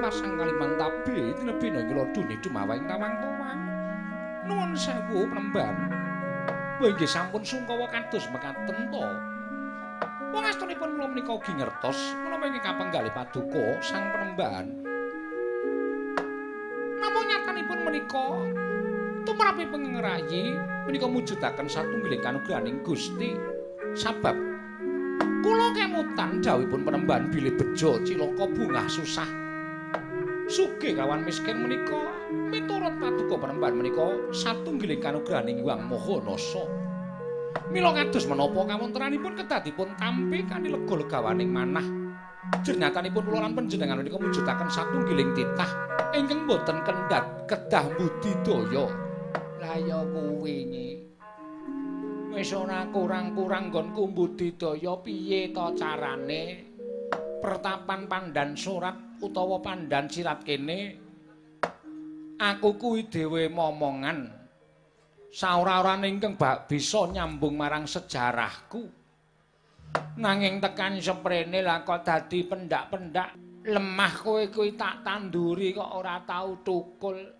Pasang Kalimantabe tinebina ing lodune dumawa ing tawang-tawang. Nuwun sewu Panembahan. Wah inggih sampun sungkawa kados mekaten to. Wong astunipun kula menika ugi ngertos menapa ingkang kapenggalih paduka Sang Panembahan. Namung nyatanipun menika tumrapipun ngrayi menika mujudaken satunggiling kanugrahaning Gusti. Sabab kula kemutan dawuhipun Panembahan bilih bejo cilaka bungah susah. Sugih kawan miskin menika miturut paduka Panembahan menika satunggiling kanugrahaning Hyang Maha Nasa. Mila kados menapa kawontenanipun kedah dipun tampi kanthi lega-legawaning manah. Jernyatanipun kula lan panjenengan menika mujudaken satunggiling titah ingkang boten kendhat kedah budidaya. Lah ya kuwi nyi. Wis ora kurang-kurang nggonku budidaya piye to carane? Pertapan pandan surat utawa pandan sirat kene aku kuwi dhewe momongan. Saora-orane ingkang bisa nyambung marang sejarahku. Nanging tekan seprene lah kok dadi pendak-pendak lemah kowe kuwi tak tanduri kok ora tau tukul.